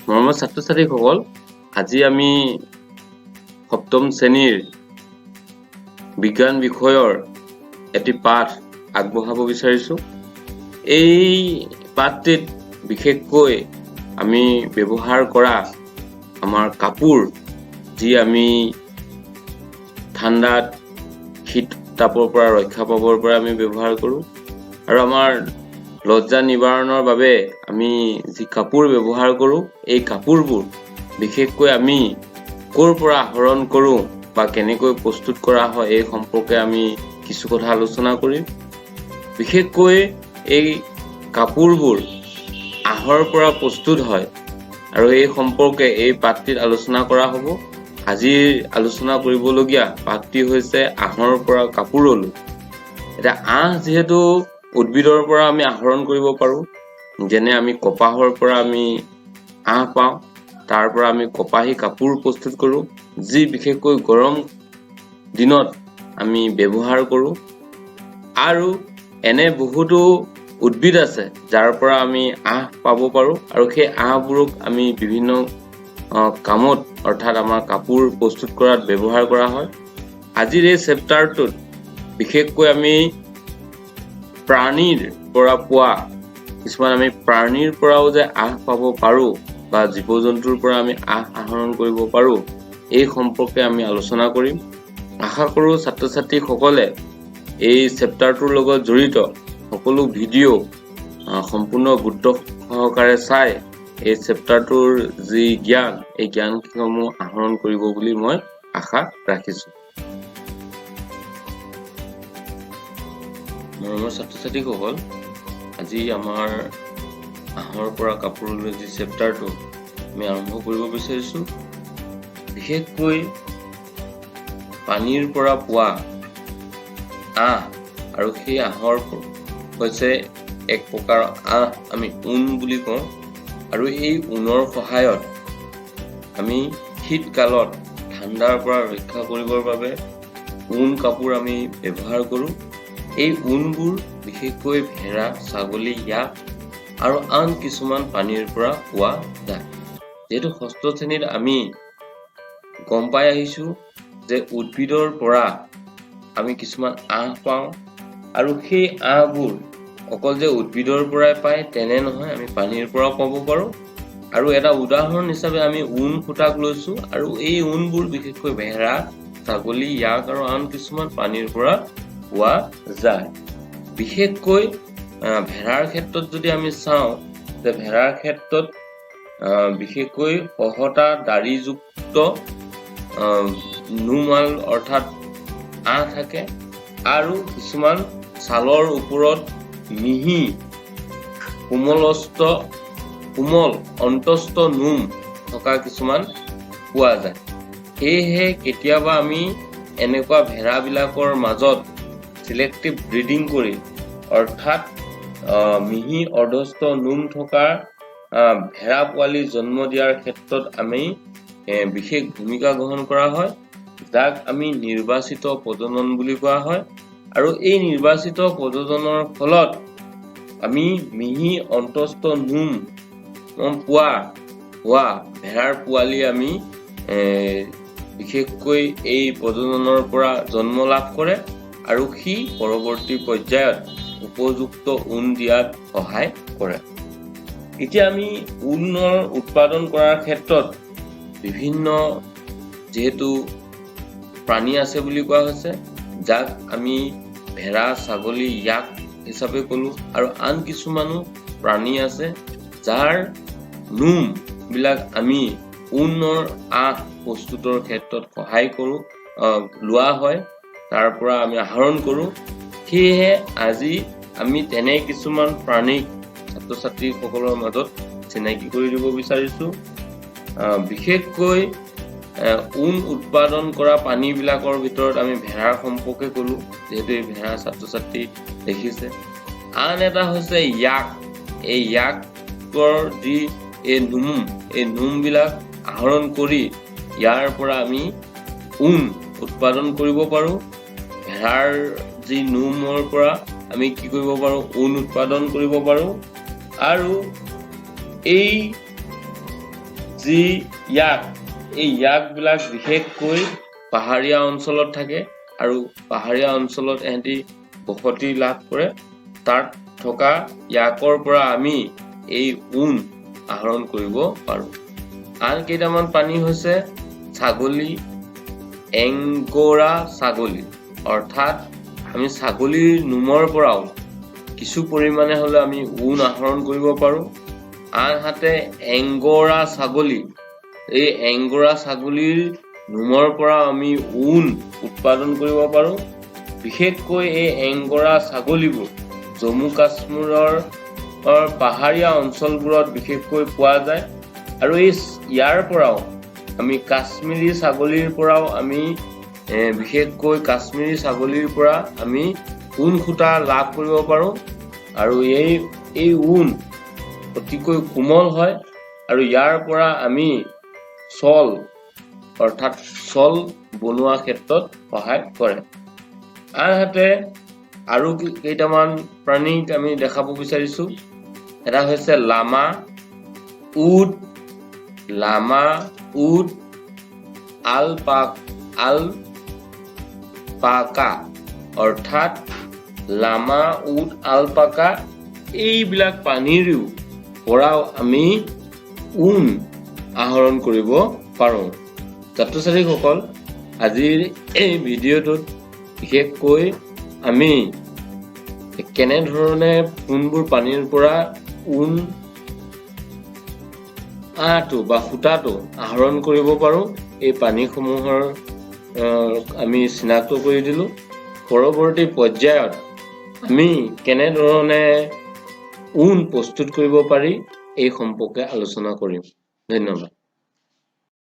মৰমৰ ছাত্ৰ ছাত্ৰীসকল, আজি আমি সপ্তম শ্ৰেণীৰ বিজ্ঞান বিষয়ৰ এটি পাঠ আগবঢ়াব বিচাৰিছোঁ। এই পাঠটিত বিশেষকৈ আমি ব্যৱহাৰ কৰা আমাৰ কাপোৰ, যি আমি ঠাণ্ডাত শীত তাপৰ পৰা ৰক্ষা পাবৰ পৰা আমি ব্যৱহাৰ কৰোঁ আৰু আমাৰ লজ্জা নিবাৰণৰ বাবে আমি যি কাপোৰ ব্যৱহাৰ কৰোঁ, এই কাপোৰবোৰ বিশেষকৈ আমি ক'ৰ পৰা আহৰণ কৰোঁ বা কেনেকৈ প্ৰস্তুত কৰা হয়, এই সম্পৰ্কে আমি কিছু কথা আলোচনা কৰিম। বিশেষকৈ এই কাপোৰবোৰ আঁহৰ পৰা প্ৰস্তুত হয় আৰু এই সম্পৰ্কে এই পাঠটিত আলোচনা কৰা হ'ব। আজিৰ আলোচনা কৰিবলগীয়া পাঠটি হৈছে আঁহৰ পৰা কাপোৰলৈ। এতিয়া আঁহ যিহেতু উদ্ভিদৰ পৰা আমি আহৰণ কৰিব পাৰোঁ, যেনে আমি কপাহৰ পৰা আমি আঁহ পাওঁ, তাৰ পৰা আমি কপাহী কাপোৰ প্ৰস্তুত কৰোঁ, যি বিশেষকৈ গৰম দিনত আমি ব্যৱহাৰ কৰোঁ। আৰু এনে বহুতো উদ্ভিদ আছে যাৰ পৰা আমি আঁহ পাব পাৰোঁ আৰু সেই আঁহবোৰক আমি বিভিন্ন কামত, অৰ্থাৎ আমাৰ কাপোৰ প্ৰস্তুত কৰাত ব্যৱহাৰ কৰা হয়। আজিৰ এই চেপ্টাৰটোত বিশেষকৈ আমি প্ৰাণীৰ পৰা পোৱা কিছুমান, আমি প্ৰাণীৰ পৰাও যে আঁহ পাব পাৰোঁ বা জীৱ জন্তুৰ পৰা আমি আঁহ আহৰণ কৰিব পাৰোঁ, এই সম্পৰ্কে আমি আলোচনা কৰিম। আশা কৰোঁ ছাত্ৰ ছাত্ৰীসকলে এই চেপ্টাৰটোৰ লগত জড়িত সকলো ভিডিঅ' সম্পূৰ্ণ গুৰুত্ব সহকাৰে চাই এই চেপ্টাৰটোৰ যি জ্ঞান, এই জ্ঞানসমূহ আহৰণ কৰিব বুলি মই আশা ৰাখিছোঁ। মৰমৰ ছাত্ৰ ছাত্ৰীসকল, আজি আমাৰ আঁহৰ পৰা কাপোৰলৈ যি চেপ্টাৰটো আমি আৰম্ভ কৰিব বিচাৰিছোঁ, বিশেষকৈ পানীৰ পৰা পোৱা আঁহ আৰু সেই আঁহৰ হৈছে এক প্ৰকাৰৰ আঁহ, আমি ঊণ বুলি কওঁ। আৰু এই ঊণৰ সহায়ত আমি শীতকালত ঠাণ্ডাৰ পৰা ৰক্ষা কৰিবৰ বাবে ঊণ কাপোৰ আমি ব্যৱহাৰ কৰোঁ। এই ঊণবোৰ বিশেষকৈ ভেড়া, ছাগলী, য়াক আৰু আন কিছুমান প্ৰাণীৰ পৰা পোৱা যায়। যিহেতু ষষ্ঠ শ্ৰেণীত আমি গম পাই আহিছোঁ যে উদ্ভিদৰ পৰা আমি কিছুমান আঁহ পাওঁ আৰু সেই আঁহবোৰ অকল যে উদ্ভিদৰ পৰাই পায় তেনে নহয়, আমি পানীৰ পৰাও পাব পাৰোঁ। আৰু এটা উদাহৰণ হিচাপে আমি ঊণ সূতাক লৈছোঁ আৰু এই ঊণবোৰ বিশেষকৈ ভেড়া, ছাগলী, য়াক আৰু আন কিছুমান প্ৰাণীৰ পৰা পোৱা যায়। বিশেষকৈ ভেড়াৰ ক্ষেত্ৰত যদি আমি চাওঁ যে ভেড়াৰ ক্ষেত্ৰত বিশেষকৈ খহটা দাড়িযুক্ত নোমাল, অৰ্থাৎ আঁহ থাকে আৰু কিছুমান ছালৰ ওপৰত মিহি কোমল অন্তস্থ নোম থকা কিছুমান পোৱা যায়। সেয়েহে কেতিয়াবা আমি এনেকুৱা ভেড়াবিলাকৰ মাজত চিলেক্টিভ ব্ৰিডিং কৰি, অৰ্থাৎ মিহি অৰ্ধস্থ নোম থকা ভেড়া পোৱালি জন্ম দিয়াৰ ক্ষেত্ৰত আমি বিশেষ ভূমিকা গ্ৰহণ কৰা হয়, যাক আমি নিৰ্বাচিত প্ৰজনন বুলি কোৱা হয়। আৰু এই নিৰ্বাচিত প্ৰজননৰ ফলত আমি মিহি অন্তস্থ নোম পোৱা হোৱা ভেড়াৰ পোৱালি আমি বিশেষকৈ এই প্ৰজননৰ পৰা জন্ম লাভ কৰে আৰু সি পৰৱৰ্তী পৰ্যায়ত উপযুক্ত ঊণ দিয়াত সহায় কৰে। এতিয়া আমি ঊণৰ উৎপাদন কৰাৰ ক্ষেত্ৰত বিভিন্ন যিহেতু প্ৰাণী আছে বুলি কোৱা হৈছে, যাক আমি ভেড়া, ছাগলী, য়াক হিচাপে ক'লো আৰু আন কিছুমানো প্ৰাণী আছে যাৰ নোমবিলাক আমি ঊণৰ আঁহ প্ৰস্তুতৰ ক্ষেত্ৰত সহায় কৰোঁ, লোৱা হয়, তাৰ পৰা আমি আহৰণ কৰোঁ। সেয়েহে আজি আমি তেনে কিছুমান প্ৰাণীক ছাত্ৰ ছাত্ৰীসকলৰ মাজত চিনাকি কৰি দিব বিচাৰিছোঁ। বিশেষকৈ ঊণ উৎপাদন কৰা প্ৰাণীবিলাকৰ ভিতৰত আমি ভেড়াৰ সম্পৰ্কে ক'লো, যিহেতু এই ভেড়া ছাত্ৰ ছাত্ৰী দেখিছে। আন এটা হৈছে য়াক। এই য়াকৰ যি এই নোম, এই নোমবিলাক আহৰণ কৰি ইয়াৰ পৰা আমি ঊণ উৎপাদন কৰিব পাৰোঁ। ভেড়াৰ যি নোমৰ পৰা আমি কি কৰিব পাৰোঁ? ঊণ উৎপাদন কৰিব পাৰোঁ। আৰু এই যি য়াক, এই য়াকবিলাক বিশেষকৈ পাহাৰীয়া অঞ্চলত থাকে আৰু পাহাৰীয়া অঞ্চলত এহেঁতি বসতি লাভ কৰে। তাত থকা য়াকৰ পৰা আমি এই ঊণ আহৰণ কৰিব পাৰোঁ। আন কেইটামান প্ৰাণী হৈছে ছাগলী, এংগোৰা ছাগলী, অৰ্থাৎ আমি ছাগলীৰ নোমৰ পৰাও কিছু পৰিমাণে হ'লেও আমি ঊণ আহৰণ কৰিব পাৰোঁ। আনহাতে এংগোৰা ছাগলী, এই এংগোৰা ছাগলীৰ নোমৰ পৰা আমি ঊণ উৎপাদন কৰিব পাৰোঁ। বিশেষকৈ এই এংগোৰা ছাগলীবোৰ জম্মু কাশ্মীৰৰ পাহাৰীয়া অঞ্চলবোৰত বিশেষকৈ পোৱা যায় আৰু এই ইয়াৰ পৰাও আমি কাশ্মীৰী ছাগলীৰ পৰাও আমি বিশেষকৈ কাশ্মীৰী ছাগলীৰ পৰা আমি ঊণ সূতা লাভ কৰিব পাৰোঁ আৰু এই ঊণ অতিকৈ কোমল হয় আৰু ইয়াৰ পৰা আমি শ্বল, অৰ্থাৎ শ্বল বনোৱা ক্ষেত্ৰত সহায় কৰে। আনহাতে আৰু কেইটামান প্ৰাণীক আমি দেখাব বিচাৰিছো। এটা হৈছে লামা, উট, লামা, উট, আলপাকা, অৰ্থাৎ লামা, উট, আলপাকা, এইবিলাক প্ৰাণীৰো পৰাও আমি ঊণ আহৰণ কৰিব পাৰোঁ। ছাত্ৰ ছাত্ৰীসকল, আজিৰ এই ভিডিঅ'টোত বিশেষকৈ আমি কেনেধৰণে কোনবোৰ প্ৰাণীৰ পৰা ঊণ আঁহটো বা সূতাটো আহৰণ কৰিব পাৰোঁ, এই প্ৰাণীসমূহৰ আমি চিনাক্ত কৰি দিলোঁ। পৰৱৰ্তী পৰ্যায়ত আমি কেনেধৰণে ঊণ প্ৰস্তুত কৰিব পাৰি, এই সম্পৰ্কে আলোচনা কৰিম। ধন্যবাদ।